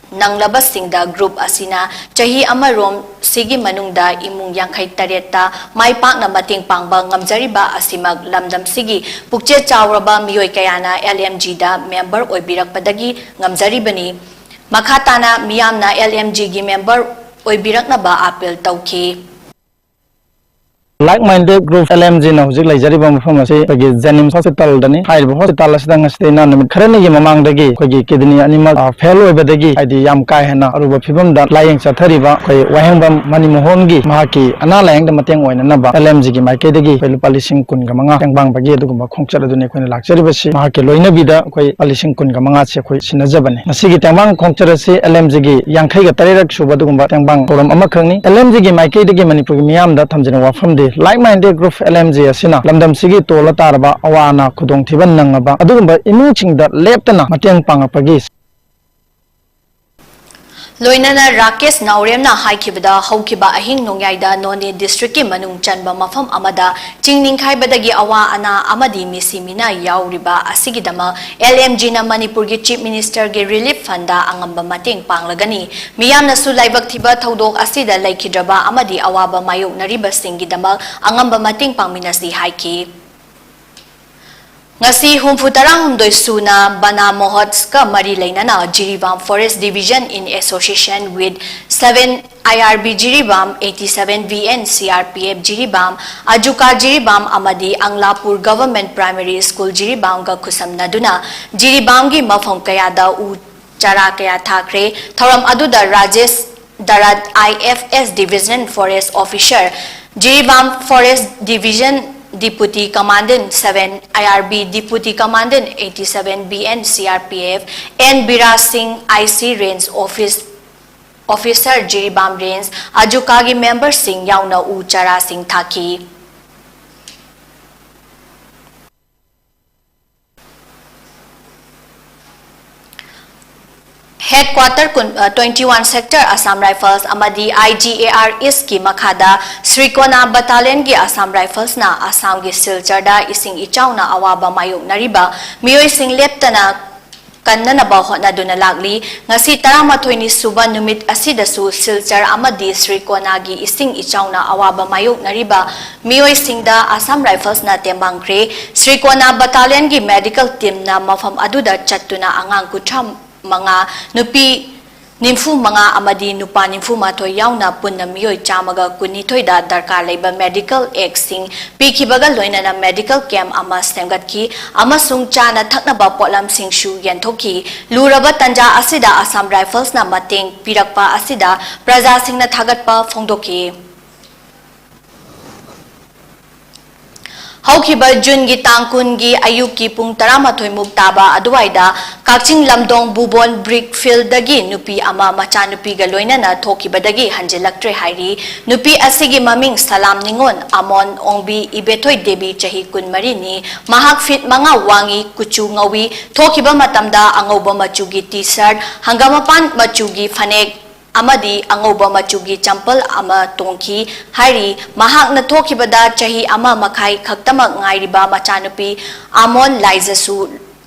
ꯅꯪꯂꯕꯁꯤꯡꯗ group ꯑꯁꯤꯅ ꯆꯍꯤ ꯑꯃꯔꯣꯝ ꯁꯤꯒꯤ ꯃꯅꯨꯡꯗ ꯏꯃꯨꯡ ꯌꯥꯡꯈꯩ ꯇꯔꯦꯠꯇ ꯃꯥꯏ ꯄꯥꯛꯅ ꯃꯇꯦꯡ ꯄꯥꯡꯕ ꯉꯝꯖꯔꯤꯕ ꯑꯁꯤꯃꯛ ꯂꯝꯗꯝꯁꯤꯒꯤ ꯄꯨꯛꯆꯦꯜ ꯆꯥꯎꯔꯕ ꯃꯤꯑꯣꯏ ꯀꯌꯥꯅ L M G ꯗ member ꯑꯣꯏꯕꯤꯔꯛꯄꯗꯒꯤ ꯉꯝꯖꯔꯤꯕꯅꯤ꯫ ꯃꯈꯥ ꯇꯥꯅ ꯃꯤꯌꯥꯝꯅ L M G ꯒꯤ member ꯑꯣꯏꯕꯤꯔꯛꯅꯕ appeal ꯇꯧꯈꯤ꯫ Like Minded Group L M G ꯅ ꯍꯧꯖꯤꯛ ꯂꯩꯖꯔꯤꯕ ꯃꯐꯝ ꯑꯁꯤ ꯑꯩꯈꯣꯏꯒꯤ JNIMS hospital ꯗꯅꯤ꯫ ꯍꯥꯏꯔꯤꯕ hospital ꯑꯁꯤꯗ ꯉꯁꯤꯗꯩꯅ ꯅꯨꯃꯤꯠ ꯈꯔꯅꯤꯒꯤ ꯃꯃꯥꯡꯗꯒꯤ ꯑꯩꯈꯣꯏꯒꯤ kidney ꯑꯅꯤꯃꯛ, ꯑ, fail ꯑꯣꯏꯕꯗꯒꯤ, ꯍꯥꯏꯗꯤ ꯌꯥꯝ ꯀꯥ ꯍꯦꯟꯅ ꯑꯔꯨꯕ ꯐꯤꯕꯝꯗ ꯂꯥꯌꯦꯡ ꯆꯠꯊꯔꯤꯕ ꯑꯩꯈꯣꯏ ꯋꯥꯍꯦꯡꯕꯝ ꯃꯅꯤꯃꯣꯍꯟꯒꯤ ꯃꯍꯥꯛꯀꯤ ꯑꯅꯥ ꯂꯥꯌꯦꯡꯗ ꯃꯇꯦꯡ ꯑꯣꯏꯅꯅꯕ L M G ꯒꯤ ꯃꯥꯏꯀꯩꯗꯒꯤ ꯑꯩꯈꯣꯏ ꯂꯨꯄꯥ ꯂꯤꯁꯤꯡ ꯀꯨꯟꯒ ꯃꯉꯥ ꯇꯦꯡꯕꯥꯡꯕꯒꯤ ꯑꯗꯨꯒꯨꯝꯕ ꯈꯣꯡꯆꯠ ꯑꯗꯨꯅꯤ ꯑꯩꯈꯣꯏꯅ ꯂꯥꯛꯆꯔꯤꯕꯁꯤ꯫ ꯃꯍꯥꯛꯀꯤ ꯂꯣꯏꯅꯕꯤꯗ ꯑꯩꯈꯣꯏ ꯂꯨꯄꯥ ꯂꯤꯁꯤꯡ ꯀꯨꯟꯒ ꯃꯉꯥꯁꯤ ꯑꯩꯈꯣꯏ ꯁꯤꯟꯅꯖꯕꯅꯤ꯫ ꯉꯁꯤꯒꯤ ꯇꯦꯡꯕꯥꯡ ꯈꯣꯡꯆꯠ ꯑꯁꯤ L M G ꯒꯤ ꯌꯥꯡꯈꯩꯒ ꯇꯔꯦꯠꯔꯛ ꯁꯨꯕ ꯑꯗꯨꯒꯨꯝꯕ ꯇꯦꯡꯕꯥꯡ ꯊꯧꯔꯝ ꯑꯃꯈꯛꯅꯤ꯫ L M G ꯒꯤ ꯃꯥꯏꯀꯩꯗꯒꯤ ꯃꯅꯤꯄꯨꯔꯒꯤ ꯃꯤꯌꯥꯝꯗ ꯊꯝꯖꯅꯤꯡꯕ ꯋꯥꯐꯝꯗꯤ, Like Minded Group L M G ꯑꯁꯤꯅ ꯂꯝꯗꯝꯁꯤꯒꯤ ꯇꯣꯜꯂ ꯇꯥꯔꯕ ꯑꯋꯥ ꯑꯅꯥ ꯈꯨꯗꯣꯡꯊꯤꯕ ꯅꯪꯉꯕ ꯑꯗꯨꯒꯨꯝꯕ ꯏꯃꯨꯡꯁꯤꯡꯗ ꯂꯦꯞꯇꯅ ꯃꯇꯦꯡ ꯄꯥꯡꯉꯛꯄꯒꯤ ꯂꯣꯏꯅꯅ ꯔꯥꯀꯦꯁ ꯅꯥꯎꯔꯦꯝꯅ ꯍꯥꯏꯈꯤꯕꯗ, ꯍꯧꯈꯤꯕ ꯑꯍꯤꯡ ꯅꯣꯡꯌꯥꯏꯗ ꯅꯣꯅꯦ district ꯀꯤ ꯃꯅꯨꯡ ꯆꯟꯕ ꯃꯐꯝ ꯑꯃꯗ ꯆꯤꯡ ꯅꯤꯡꯈꯥꯏꯕꯗꯒꯤ ꯑꯋꯥ ꯑꯅꯥ ꯑꯃꯗꯤ ꯃꯤꯁꯤ ꯃꯤꯅꯥ ꯌꯥꯎꯔꯤꯕ ꯑꯁꯤꯒꯤꯗꯃꯛ L M G ꯅ ꯃꯅꯤꯄꯨꯔꯒꯤ Chief Minister ꯒꯤ relief fund ꯗ ꯑꯉꯝꯕ ꯃꯇꯦꯡ ꯄꯥꯡꯂꯒꯅꯤ꯫ ꯃꯤꯌꯥꯝꯅꯁꯨ ꯂꯥꯏꯕꯛ ꯊꯤꯕ ꯊꯧꯗꯣꯛ ꯑꯁꯤꯗ ꯂꯩꯈꯤꯗ꯭ꯔꯕ ꯑꯃꯗꯤ ꯑꯋꯥꯕ ꯃꯥꯌꯣꯛꯅꯔꯤꯕꯁꯤꯡꯒꯤꯗꯃꯛ ꯑꯉꯝꯕ ꯃꯇꯦꯡ ꯄꯥꯡꯃꯤꯟꯅꯁꯤ ꯍꯥꯏꯈꯤ꯫ ꯉꯁꯤ ꯍꯨꯝꯐꯨ ꯇꯔꯥꯍꯨꯝꯗꯣꯏ ꯁꯨꯅ ꯕꯅꯥ ꯃꯍꯣꯠꯁꯀ ꯃꯔꯤ ꯂꯩꯅꯅ Jiribam Forest Division in association with seven I R B Jiribam, eighty seven V N C R P F Jiribam, ꯑꯖꯨꯀꯥ Jiribam ꯑꯃꯗꯤ ꯑꯪꯂꯥꯄꯨꯔ Government Primary School ꯖꯤꯔꯤꯕꯥꯝꯒ ꯈꯨꯠꯁꯝꯅꯗꯨꯅ ꯖꯤꯔꯤꯕꯥꯝꯒꯤ ꯃꯐꯝ ꯀꯌꯥꯗ ꯎ ꯆꯥꯔꯥ ꯀꯌꯥ ꯊꯥꯈ꯭ꯔꯦ꯫ ꯊꯧꯔꯝ ꯑꯗꯨꯗ Rajesh ꯇꯔꯥꯠ I F S Division Forest Officer, Jiribam Forest Division Deputy Commandant seven, I R B Deputy Commandant eighty seven B N C R P F, N Bira Singh, I C Range Office Officer, Jiribam Range, ꯑꯖꯨꯀꯥꯒꯤ memberꯁꯤꯡ ꯌꯥꯎꯅ ꯎ ꯆꯥꯔꯥꯁꯤꯡ ꯊꯥꯈꯤ꯫ Headquarter ꯀꯨꯟ, ꯑ, twenty one Sector Assam Rifles ꯑꯃꯗꯤ I G A R Eastꯀꯤ ꯃꯈꯥꯗ ꯁ꯭ꯔꯤꯀꯣꯅꯥ Battalionꯒꯤ Assam Riflesꯅ ꯑꯁꯥꯝꯒꯤ ꯁꯤꯜꯆꯔꯗ ꯏꯁꯤꯡ ꯏꯆꯥꯎꯅ ꯑꯋꯥꯕ ꯃꯥꯌꯣꯛꯅꯔꯤꯕ ꯃꯤꯑꯣꯏꯁꯤꯡ ꯂꯦꯞꯇꯅ ꯀꯟꯅꯅꯕ ꯍꯣꯠꯅꯗꯨꯅ ꯂꯥꯛꯂꯤ꯫ ꯉꯁꯤ ꯇꯔꯥꯃꯥꯊꯣꯏꯅꯤ ꯁꯨꯕ ꯅꯨꯃꯤꯠ ꯑꯁꯤꯗꯁꯨ ꯁꯤꯜꯆꯔ ꯑꯃꯗꯤ ꯁ꯭ꯔꯤꯀꯣꯅꯥꯒꯤ ꯏꯁꯤꯡ ꯏꯆꯥꯎꯅ ꯑꯋꯥꯕ ꯃꯥꯌꯣꯛꯅꯔꯤꯕ ꯃꯤꯑꯣꯏꯁꯤꯡꯗ Assam Riflesꯅ ꯇꯦꯡꯕꯥꯡꯈ꯭ꯔꯦ꯫ ꯁ꯭ꯔꯤꯀꯣꯅꯥ Battalionꯒꯤ medical teamꯅ ꯃꯐꯝ ꯑꯗꯨꯗ ꯆꯠꯇꯨꯅ ꯑꯉꯥꯡ ꯀꯨꯟꯊ꯭ꯔꯥ ꯃꯉꯥ, ꯅꯨꯄꯤ ꯅꯤꯐꯨ ꯃꯉꯥ ꯑꯃꯗꯤ ꯅꯨꯄꯥ ꯅꯤꯐꯨ ꯃꯥꯊꯣꯏ ꯌꯥꯎꯅ ꯄꯨꯟꯅ ꯃꯤꯑꯣꯏ ꯆꯥꯝꯃꯒ ꯀꯨꯟꯅꯤꯊꯣꯏꯗ ꯗꯔꯀꯥꯔ ꯂꯩꯕ medical aidꯁꯤꯡ ꯄꯤꯈꯤꯕꯒ ꯂꯣꯏꯅꯅ medical camp ꯑꯃ ꯁꯦꯝꯒꯠꯈꯤ ꯑꯃꯁꯨꯡ ꯆꯥꯅ ꯊꯛꯅꯕ ꯄꯣꯠꯂꯝꯁꯤꯡꯁꯨ ꯌꯦꯟꯊꯣꯛꯈꯤ꯫ ꯂꯨꯔꯕ ꯇꯟꯖꯥ ꯑꯁꯤꯗ Assam Riflesꯅ ꯃꯇꯦꯡ ꯄꯤꯔꯛꯄ ꯑꯁꯤꯗ ꯄ꯭ꯔꯖꯥꯁꯤꯡꯅ ꯊꯥꯒꯠꯄ ꯐꯣꯡꯗꯣꯛꯈꯤ꯫ ꯍꯧꯈꯤꯕ ꯖꯨꯟꯒꯤ ꯇꯥꯡ ꯀꯨꯟꯒꯤ ꯑꯌꯨꯛꯀꯤ ꯄꯨꯡ ꯇꯔꯥꯃꯥꯊꯣꯏ ꯃꯨꯛ ꯇꯥꯕ ꯑꯗꯨꯋꯥꯏꯗ ꯀꯛꯆꯤꯡ ꯂꯝꯗꯣꯡ ꯕꯨꯕꯣꯟ brick fieldꯗꯒꯤ ꯅꯨꯄꯤ ꯑꯃ ꯃꯆꯥꯅꯨꯄꯤꯒ ꯂꯣꯏꯅꯅ ꯊꯣꯛꯈꯤꯕꯗꯒꯤ ꯍꯟꯖꯤꯜꯂꯛꯇ꯭ꯔꯦ ꯍꯥꯏꯔꯤ꯫ ꯅꯨꯄꯤ ꯑꯁꯤꯒꯤ ꯃꯃꯤꯡ ꯁꯂꯥꯝ ꯅꯤꯉꯣꯟ, ꯑꯃꯣꯟ ꯑꯣꯡꯕꯤ ꯏꯕꯦꯊꯣꯏ ꯗꯦꯕꯤ, ꯆꯍꯤ ꯀꯨꯟꯃꯔꯤꯅꯤ꯫ ꯃꯍꯥꯛ feet ꯃꯉꯥ ꯋꯥꯡꯏ, ꯀꯨꯆꯨ ꯉꯧꯏ꯫ ꯊꯣꯛꯈꯤꯕ ꯃꯇꯝꯗ ꯑꯉꯧꯕ ꯃꯆꯨꯒꯤ T-shirt, ꯍꯪꯒꯥꯃꯄꯥꯟ ꯃꯆꯨꯒꯤ ꯐꯅꯦꯛ, ꯑꯃꯗꯤ ꯑꯉꯧꯕ ꯃꯆꯨꯒꯤ ꯆꯝꯄꯜ ꯑꯃ ꯇꯣꯡꯈꯤ ꯍꯥꯏꯔꯤ꯫ ꯃꯍꯥꯛꯅ ꯊꯣꯛꯈꯤꯕꯗ ꯆꯍꯤ ꯑꯃ ꯃꯈꯥꯏ ꯈꯛꯇꯃꯛ ꯉꯥꯏꯔꯤꯕ ꯃꯆꯥꯅꯨꯄꯤ ꯑꯃꯣꯟ ꯂꯥꯏꯖꯁꯨ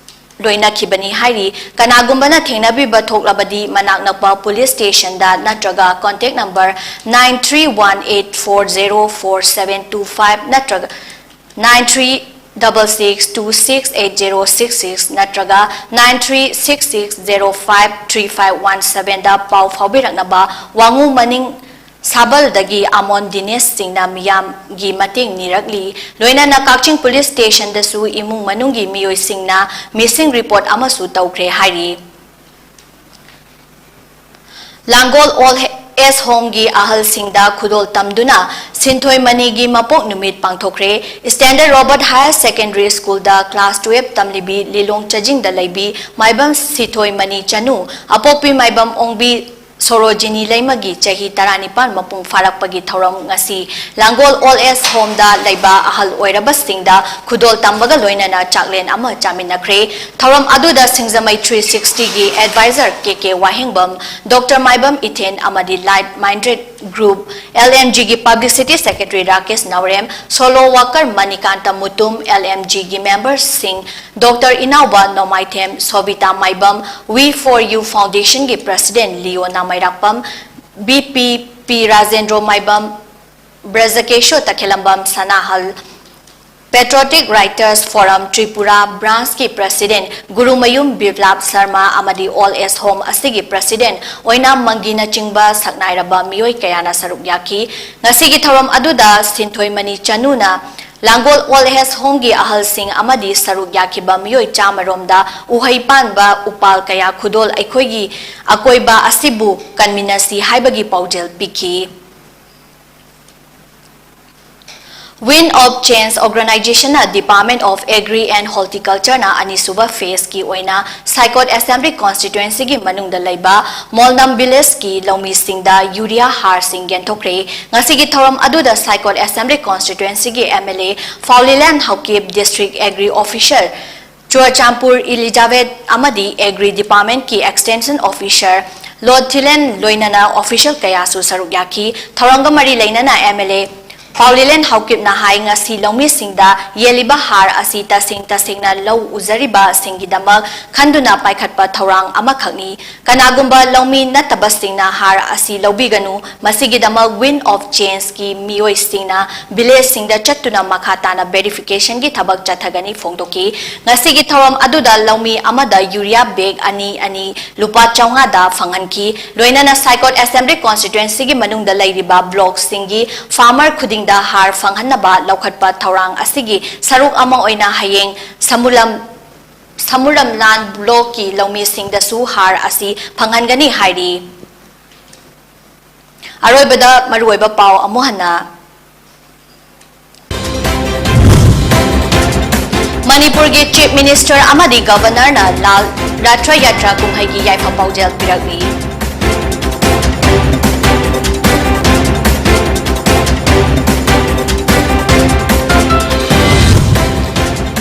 ꯂꯣꯏꯅꯈꯤꯕꯅꯤ ꯍꯥꯏꯔꯤ꯫ ꯀꯅꯥꯒꯨꯝꯕꯅ ꯊꯦꯡꯅꯕꯤꯕ ꯊꯣꯛꯂꯕꯗꯤ ꯃꯅꯥꯛ ꯅꯛꯄ police stationꯗ ꯅꯠꯇ꯭ꯔꯒ contact number nine three one eight four zero four seven two five ꯅꯠꯇ꯭ꯔꯒ nine three double six two six eight zero six six ꯅꯠꯇ꯭ꯔꯒ nine three six six zero five three five one sevenꯗ ꯄꯥꯎ ꯐꯥꯎꯕꯤꯔꯛꯅꯕ ꯋꯥꯉꯨ ꯃꯅꯤꯡ ꯁꯥꯕꯜꯗꯒꯤ ꯑꯃꯣꯟ ꯗꯤꯅꯦꯁ ꯁꯤꯡꯅ ꯃꯤꯌꯥꯝꯒꯤ ꯃꯇꯦꯡ ꯅꯤꯔꯛꯂꯤ꯫ ꯂꯣꯏꯅꯅ ꯀꯛꯆꯤꯡ police stationꯗꯁꯨ ꯏꯃꯨꯡ ꯃꯅꯨꯡꯒꯤ ꯃꯤꯑꯣꯏꯁꯤꯡꯅ missing report ꯑꯃꯁꯨ ꯇꯧꯈ꯭ꯔꯦ ꯍꯥꯏꯔꯤ꯫ ꯂꯥꯡꯒꯣꯜ ꯑꯣꯜ ꯑꯦꯁ ꯍꯣꯝꯒꯤ ꯑꯍꯜꯁꯤꯡꯗ ꯈꯨꯗꯣꯜ ꯇꯝꯗꯨꯅ ꯁꯤꯟꯊꯣꯏ ꯃꯅꯤꯒꯤ ꯃꯄꯣꯛ ꯅꯨꯃꯤꯠ ꯄꯥꯡꯊꯣꯛꯈ꯭ꯔꯦ꯫ Standard Robert Higher Secondary Schoolꯗ class twelve ꯇꯝꯂꯤꯕꯤ ꯂꯤꯂꯣꯡ ꯆꯥꯖꯤꯡꯗ ꯂꯩꯕꯤ ꯃꯥꯏꯕꯝ ꯁꯤꯊꯣꯏ ꯃꯅꯤ ꯆꯅꯨ, ꯑꯄꯣꯛꯄꯤ ꯃꯥꯏꯕꯝ ꯑꯣꯡꯕꯤ ꯁꯣꯔꯣꯖꯤꯅꯤ ꯂꯩꯃꯒꯤ ꯆꯍꯤ ꯇꯔꯥꯅꯤꯄꯥꯟ ꯃꯄꯨꯡ ꯐꯥꯔꯛꯄꯒꯤ ꯊꯧꯔꯝ ꯉꯁꯤ ꯂꯥꯡꯒꯣꯜ Old Age Homeꯗ ꯂꯩꯕ ꯑꯍꯜ ꯑꯣꯏꯔꯕꯁꯤꯡꯗ ꯈꯨꯗꯣꯜ ꯇꯝꯕꯒ ꯂꯣꯏꯅꯅ ꯆꯥꯛꯂꯦꯟ ꯑꯃ ꯆꯥꯃꯤꯟꯅꯈ꯭ꯔꯦ꯫ ꯊꯧꯔꯝ ꯑꯗꯨꯗ ꯁꯤꯡꯖꯃꯩ three sixtyꯒꯤ advisor ꯀꯦ ꯀꯦ ꯋꯥꯍꯦꯡꯕꯝ, Doctor ꯃꯥꯏꯕꯝ ꯏꯊꯦꯟ ꯑꯃꯗꯤ Like Minded Group, L M Gꯒꯤ publicity secretary Rakesh Naorem, social worker Manikanta Mutum, L M Gꯒꯤ memberꯁꯤꯡ Doctor Inaoba Nongmaithem, Sobita Maibam, We for You Foundationꯒꯤ president Leona Meirakpam, B P P Rajendro Maibam, Brajakesho Takhellambam Sanahal, Patriotic Writers Forum Tripura branchꯀꯤ president ꯒꯨꯔꯨꯃꯌꯨꯝ ꯕꯤꯄ꯭ꯂꯥꯞ ꯁꯔꯃ ꯑꯃꯗꯤ Old Age Home ꯑꯁꯤꯒꯤ president ꯑꯣꯏꯅ ꯃꯪꯒꯤꯅꯆꯤꯡꯕ ꯁꯛꯅꯥꯏꯔꯕ ꯃꯤꯑꯣꯏ ꯀꯌꯥꯅ ꯁꯔꯨꯛ ꯌꯥꯈꯤ꯫ ꯉꯁꯤꯒꯤ ꯊꯧꯔꯝ ꯑꯗꯨꯗ ꯁꯤꯟꯊꯣꯏꯃꯅꯤ ꯆꯅꯨꯅ ꯂꯥꯡꯒꯣꯜ Old Age Homeꯒꯤ ꯑꯍꯜꯁꯤꯡ ꯑꯃꯗꯤ ꯁꯔꯨꯛ ꯌꯥꯈꯤꯕ ꯃꯤꯑꯣꯏ ꯆꯥꯝꯃꯔꯣꯝꯗ ꯎꯍꯩ ꯄꯥꯟꯕ ꯎꯄꯥꯜ ꯀꯌꯥ ꯈꯨꯗꯣꯜ ꯑꯩꯈꯣꯏꯒꯤ ꯑꯀꯣꯏꯕ ꯑꯁꯤꯕꯨ ꯀꯟꯃꯤꯟꯅꯁꯤ ꯍꯥꯏꯕꯒꯤ ꯄꯥꯎꯖꯦꯜ ꯄꯤꯈꯤ꯫ Wind of Change Organizationꯅ Department of Agri and Horticultureꯅ ꯑꯅꯤꯁꯨꯕ phaseꯀꯤ ꯑꯣꯏꯅ ꯁꯥꯏꯀꯣꯠ Assembly Constituencyꯒꯤ ꯃꯅꯨꯡꯗ ꯂꯩꯕ ꯃꯣꯜꯅꯝ villageꯀꯤ ꯂꯧꯃꯤꯁꯤꯡꯗ urea ꯍꯥꯔꯁꯤꯡ ꯌꯦꯟꯊꯣꯛꯈ꯭ꯔꯦ꯫ ꯉꯁꯤꯒꯤ ꯊꯧꯔꯝ ꯑꯗꯨꯗ ꯁꯥꯏꯀꯣꯠ Assembly Constituencyꯒꯤ M L A ꯐꯥꯎꯂꯤꯂꯦꯟ Haokip, District Agri Officer Churachandpur ꯏꯂꯤꯖꯥꯕꯦꯊ ꯑꯃꯗꯤ Agri Departmentꯀꯤ Extension Officer ꯂꯣꯊꯤꯂꯦꯟ ꯂꯣꯏꯅꯅ official ꯀꯌꯥꯁꯨ ꯁꯔꯨꯛ ꯌꯥꯈꯤ꯫ ꯊꯧꯔꯝꯒ ꯃꯔꯤ ꯂꯩꯅꯅ M L A ꯐꯥꯎꯂꯤꯂꯦꯟ ꯍꯥꯎꯀꯤꯞꯅ ꯍꯥꯏ, ꯉꯁꯤ ꯂꯧꯃꯤꯁꯤꯡꯗ ꯌꯦꯜꯂꯤꯕ ꯍꯥꯔ ꯑꯁꯤ ꯇꯁꯦꯡ ꯇꯁꯦꯡꯅ ꯂꯧ ꯎꯖꯔꯤꯕꯁꯤꯡꯒꯤꯗꯃꯛ ꯈꯟꯗꯨꯅ ꯄꯥꯏꯈꯠꯄ ꯊꯧꯔꯥꯡ ꯑꯃꯈꯛꯅꯤ꯫ ꯀꯅꯥꯒꯨꯝꯕ ꯂꯧꯃꯤ ꯅꯠꯇꯕꯁꯤꯡꯅ ꯍꯥꯔ ꯑꯁꯤ ꯂꯧꯕꯤꯒꯅꯨ꯫ ꯃꯁꯤꯒꯤꯗꯃꯛ Wind of Changeꯀꯤ ꯃꯤꯑꯣꯏꯁꯤꯡꯅ villageꯁꯤꯡꯗ ꯆꯠꯇꯨꯅ ꯃꯈꯥ ꯇꯥꯅ verificationꯒꯤ ꯊꯕꯛ ꯆꯠꯊꯒꯅꯤ ꯐꯣꯡꯗꯣꯛꯈꯤ꯫ ꯉꯁꯤꯒꯤ ꯊꯧꯔꯝ ꯑꯗꯨꯗ ꯂꯧꯃꯤ ꯑꯃꯗ urea bag ꯑꯅꯤ ꯑꯅꯤ ꯂꯨꯄꯥ ꯆꯥꯝꯃꯉꯥꯗ ꯐꯪꯍꯟꯈꯤ꯫ ꯂꯣꯏꯅꯅ ꯁꯥꯏꯀꯣꯠ Assembly Constituencyꯒꯤ ꯃꯅꯨꯡꯗ ꯂꯩꯔꯤꯕ blockꯁꯤꯡꯒꯤ farmer ꯈꯨꯗꯤꯡꯗ ꯍꯥꯔ ꯐꯪꯍꯟꯅꯕ ꯂꯧꯈꯠꯄ ꯊꯧꯔꯥꯡ ꯑꯁꯤꯒꯤ ꯁꯔꯨꯛ ꯑꯃ ꯑꯣꯏꯅ ꯍꯌꯦꯡ ꯁꯃꯨꯂꯝ, ꯁꯃꯨꯔꯝꯂꯥꯟ blockꯀꯤ ꯂꯧꯃꯤꯁꯤꯡꯗꯁꯨ ꯍꯥꯔ ꯑꯁꯤ ꯐꯪꯍꯟꯒꯅꯤ ꯍꯥꯏꯔꯤ꯫ ꯑꯔꯣꯏꯕꯗ ꯃꯔꯨꯑꯣꯏꯕ ꯄꯥꯎ ꯑꯃꯨꯛ ꯍꯟꯅ꯫ ꯃꯅꯤꯄꯨꯔꯒꯤ Chief Minister ꯑꯃꯗꯤ Governorꯅ ꯂꯥꯜ ꯔꯥꯊ ꯌꯥꯇ꯭ꯔꯥ ꯀꯨꯝꯍꯩꯒꯤ ꯌꯥꯏꯐ ꯄꯥꯎꯖꯦꯜ ꯄꯤꯔꯛꯂꯤ꯫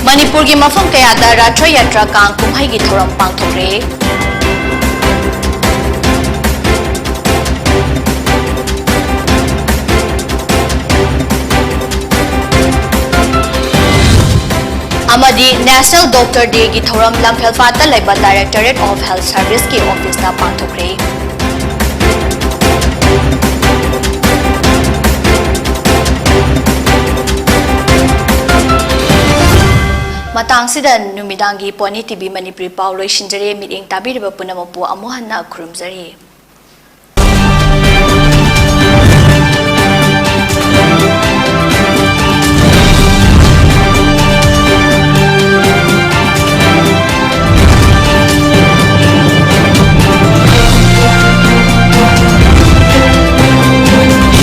ꯃꯅꯤꯄꯨꯔꯒꯤ ꯃꯐꯝ ꯀꯌꯥꯗ ꯔꯥꯊ ꯌꯥꯇ꯭ꯔꯥ ꯀꯥꯡ ꯀꯨꯝꯍꯩꯒꯤ ꯊꯧꯔꯝ ꯄꯥꯡꯊꯣꯛꯂꯦ꯫ ꯑꯃꯗꯤ National Doctor Dayꯒꯤ ꯊꯧꯔꯝ ꯂꯝꯐꯦꯜꯄꯥꯠꯇ ꯂꯩꯕ Directorate of Health Serviceꯀꯤ officeꯇ ꯄꯥꯡꯊꯣꯛꯈ꯭ꯔꯦ꯫ ꯃꯇꯥꯡꯁꯤꯗ ꯅꯨꯃꯤꯗꯥꯡꯒꯤ Pony TV ꯃꯅꯤꯄꯨꯔꯤ ꯄꯥꯎ ꯂꯣꯏꯁꯤꯟꯖꯔꯦ꯫ ꯃꯤꯠꯌꯦꯡ ꯇꯥꯕꯤꯔꯤꯕ ꯄꯨꯝꯅꯃꯛꯄꯨ ꯑꯃꯨꯛ ꯍꯟꯅ ꯈꯨꯔꯨꯝꯖꯔꯤ꯫